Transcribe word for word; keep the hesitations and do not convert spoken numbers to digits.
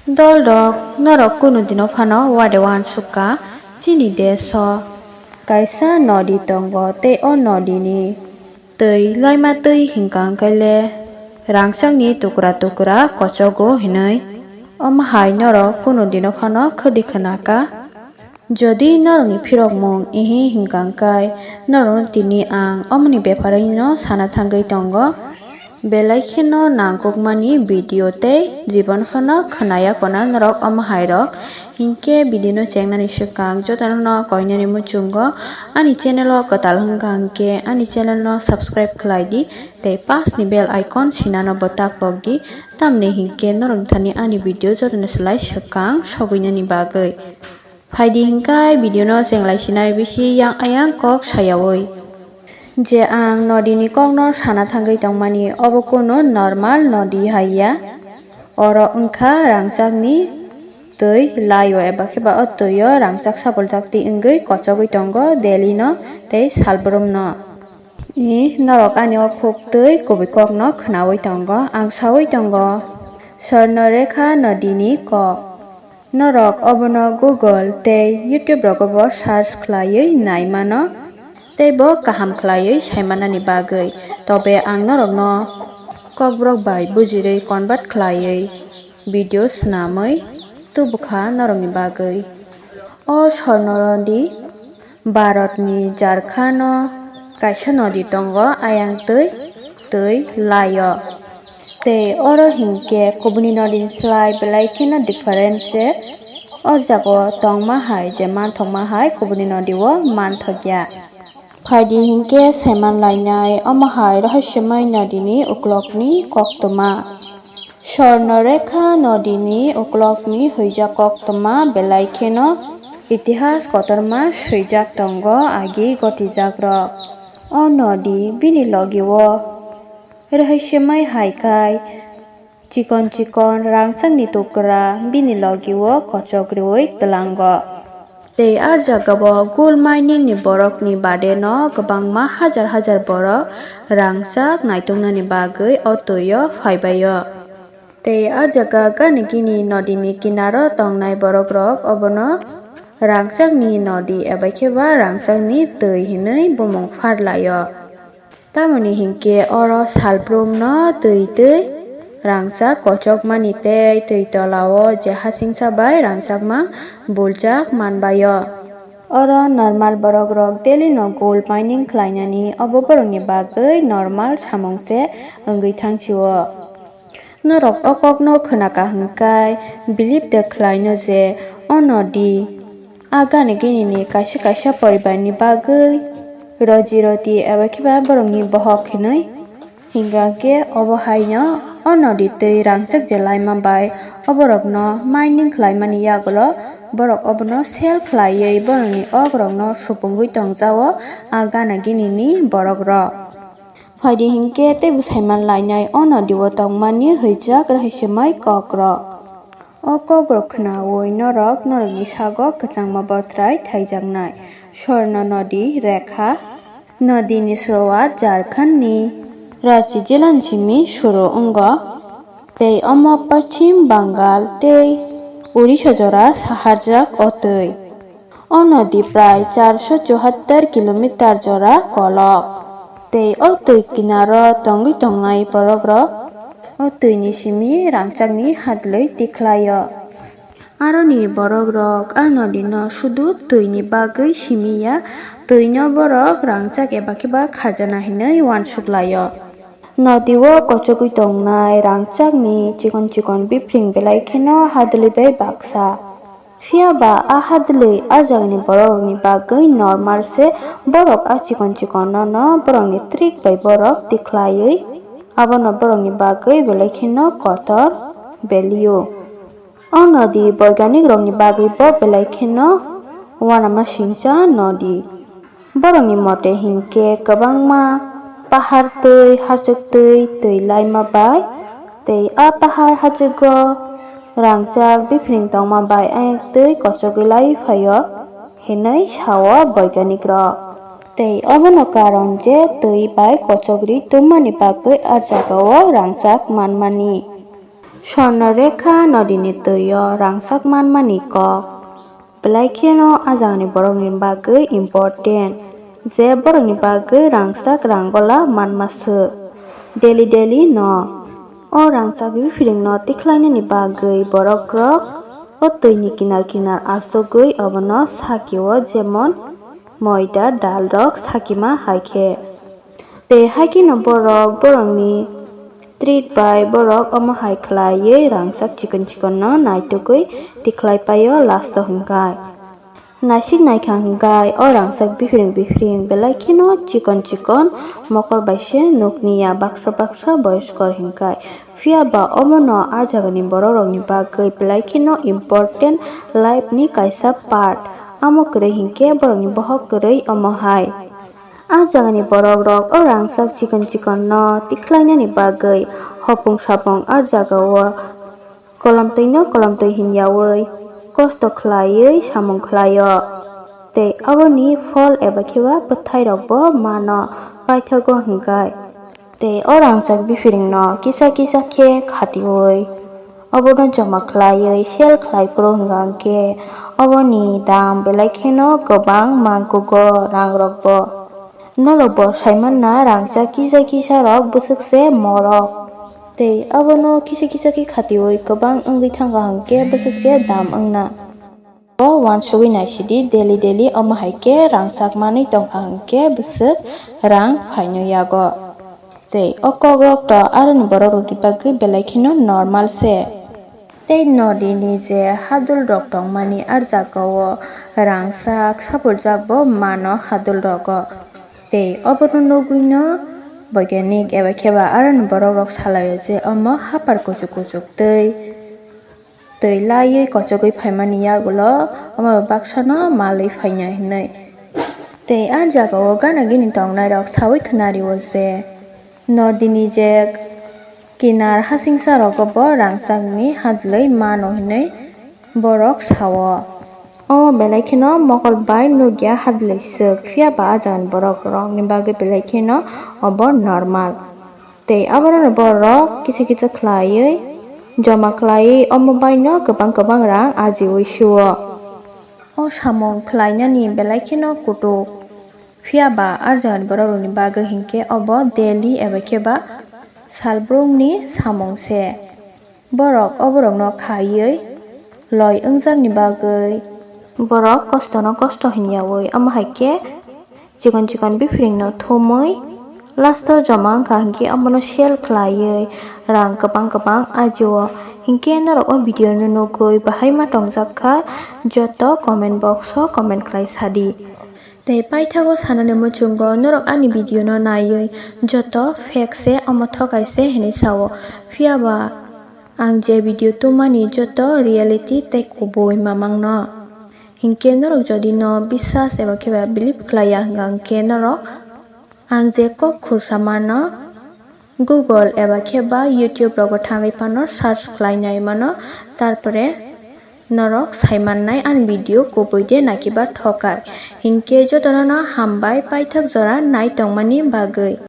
Dolrok, norok kunu dino phano wade wansukha chini desh o kaisa nodi tongo tei o nodi ni twi laima twi hinkha hwnkhe le rangchak ni tukra tukra kochogo hinwi. Omo hai norok kunu dino phano khwdi khwnakha. Jodi norokni phirokmung ihi hinkha hwnkhe norokno tini ang omoni bepharino sana thangwi tongo. Belai kheno nangkukmani video tei jibon phano khwnaya kona norok omo hairok. Hinkhe video no chengnani swkang jotono no koinani muchungo ani channel o kwtal hwnkha hwnkhe ani channel no subscribe khlai di tei pas ni bell icon sinano bo taklok di, tamni hinkhe norok thani ani video jotono slai swkang sogwinani bagwi. Phaidi hinkai video no chenglai sinai bisi yang ayang kok sayawi. Je ang nodi ni kok no sana thangwi tongmani, obo kunu normal nodi hai ya. Oro wngkha rangchak ni twi, lai o eba khe ba o twi o rangchak sabuljak twi wngwi kochogwi tongo daily no tei salbrum no. Ni norok ani o khuk twi kubui kok no khwnawi tongo, ang sawi tongo Swarnarekha nodi ni kok. Norok obono Google tei YouTube rogo bo search khlaiwi nai mano, tei bo kaham khlaiwi sai manani bagwi. Tobe ang norokno kokborok bai bujirwi convert khlaiwi video swnamwi tubukha norokni bagwi. O Swarno nodi Bharatni Jharkhando kaisa nodi tongo, ayang twi, twi lai o. Tei oro hinkhe kubuni nodini slai belai kheno different se. O jaga o tongma hai je manthokma hai kubuni nodi o manthokya. Phaidi hinkhe saiman lainai omo hai rohorsemai nodini uklokni koktwma. Swarnarekha nodini uklokni huijak koktwma belai kheno itihas kotorma swijak tongo agi gotijakrok. O nodi bini logi o rohorsemai hai khai chikon chikon rangchakni tukra bini logi o kochok rwui twlango. Tei a jaga o gold mining ni borok ni bade no kwbangma hajar hajar borok rangchak naituknani bagwi o twi o phaibai o. Tei a jaga gani gini nodi ni kinaro tongnai borok rok obono rangchak ni nodi eba khe ba rangchak ni twi hinwi bumung pharlai o. Tamoni hinkhe oro salbrumno twi twi rangchak kochokmani tei twi tolao je hasingsa bai rangchakma buljak manbaio. Oro normal borokrok daily no gold mining khlainani, obo borokni bagwi normal samung se wngwi thangsio. Norok o kokno khwnaka hwnkhe believe de khlaino je o nodi a gana ginini kaisa kaisa poribarni bagwi roji roti eba khe ba borokni bohok hinwi. Hinkha khe obo haino o nodi twi rangchak je laima bai o borokno mining khlaimani yagulo borok obono sell khlaiwi borokni okrokno supungwi tongjao a gana ginini borokrok. Phaidi hinkhe teibo saiman lainai o nodi o tongmani hwijak rohorsemai kokrok. O kokrok khnaui norok norokni sago kwchangma botrai thaijaknai. Swarno nodi, Rekha nodini sroat Jharkhandni Ranchi jilani simi suru wngo, tei omo Paschim Bangal tei Orissa jora saharjak o twi. O nodi prai charso chuhattar kilometer jora kolok, tei o twi kinaro tongwi tongnai borokrok o twini simi rangchakni hadlwi tikhlaio. Aroni borokrok a nodino sudu twini bagwi simi ya, twino borok rangchak eba khe ba khajana hinwi uansuk laio. Nodi o kochogwi tongnai rangchakni chikon chikon biphring belai kheno hadlwi bai baksa. Phiya ba a hadlwi a jagani borokrokni bagwi normal se, borok a chikon chikonno no borokni trick bai borok tikhlaiwi abono borokni bagwi belai kheno kotor value. O nodi boiganikrokni bagwi bo belai kheno uanamasingcha nodi. Borokni mote hinkhe kwbangma pahar twi, hachwk twi, twi laima bai, tei a pahar hachwgo rangchak biphring tongma bai ayang twi kochogwi lai phaio hinwi sao boiganikrok. Tei obono karon je twi bai kochogri tongmani bagwi a jagao rangchak manmani. Swarnarekha nodini twi-o rangchak manmani kok belai kheno a jagani borokni bagwi important, je borokni bagwi rangchak ranggola manma swk. Daily daily no o rangchak biphiringno tikhlainani bagwi borokrok o twini kinar kinar achugwi obono sakio, jemon moida, dalrok sakima hai khe. Tei hai kheno borok borokni trick bai borok omo hai khlaiwi rangchak chikon chikonno naitugwi tikhlai paio last o hwnkhe. Naisik naikha hwnkhe o rangchak biphiring biphiring belai kheno chikon chikon mokol bai se nukni ya baksa baksa boyoskor hwnkhe. Phiya ba omono a jagani borok rokni bagwi belai kheno important life ni kaisa part. Amo kwrwi hinkhe borokni bohok kwrwi omo hai. A jagani borok rok o rangchak chikon chikon no tikhlainani bagwi hopung sapung a jaga o kolomtwi no kolomtwi hinyawi kosto khlaiwi samung khlaio. Tei aboni phol eba khe ba bwthai rok bo mano paithago hwnkhe. Tei o rangchak biphiringno kisa kisa khe khatiui obono joma khlaiwi sell khlai phuru hwnkha hwnkhe oboni dam belai kheno kwbang mangkugo rangrokbo. Norokbo saimanna rangchak kisa kisa rok bwswk se morok. Tei abono kisa kisa khe khatiui kwbang wngwi thangkha hwnkhe bwswk se dam wngna. O uansugwi naisidi, daily daily omo hai khe rangchak manwi tongkha hwnkhe bwswk rang phaino yago. Tei o kokrok to aroni borok rokni bagwi belai kheno normal se. Tei nodini je hadul rok tongmani, ar jaga o rangchak sapuljak bo mano hadul rogo. Tei obono nugwino boiganik eba khe ba aroni borok rok salaio je omo hapar kuchuk kuchuk tei twi laiwi kochogwi phaimani yagulo omo bai baksano malwi phaina hinwi. Tei a jagao gana gini tongnairok saui khwnario je nodini je kinar hasingsarogo bo rangchakni hadlwi mano hinwi borok sao. Omo belai kheno mokol bai nukya hadlwi swk, phiya ba a jagani borok rokni bagwi belai kheno obo normal. Tei abono borok kisa kisa khlaiwi joma khlaiwi omo baino kwbang kwbang rang ajiui sio. O samung khlainani belai kheno kutuk, phiya ba a jagani borok rokni bagwi hinkhe obo daily eba khe ba salbrumni samung se. Borok oborokno khaiwi loi wngjakni bagwi borok kostono kosto hinyaui omo hai khe chikon chikon biphiringno thumwi last o joma wngkha hinkhe omono sell khlaiwi rang kwbang kwbang ajio. Hinkhe norok o video no nugwi bahai ma tongjak kha, joto comment box o comment khlai sadi. Tei paithago sanani muchungo norok ani video no naiwi joto fake se omo thokai se hinwi sao, phiya ba ang je video tubumani joto reality tei kubui mamang no. Hinkhe norok jodi no biswas eba khe ba believe khlaiya hwnkha hinkhe norok ang je kok khursa mano Google eba khe ba YouTube rogo thangwi phano search khlai nai mano, tarpore norok sai mannai ani video kubui de naki ba thokai. Hinkhe jotono no hambai paithak jora nai tongmani bagwi.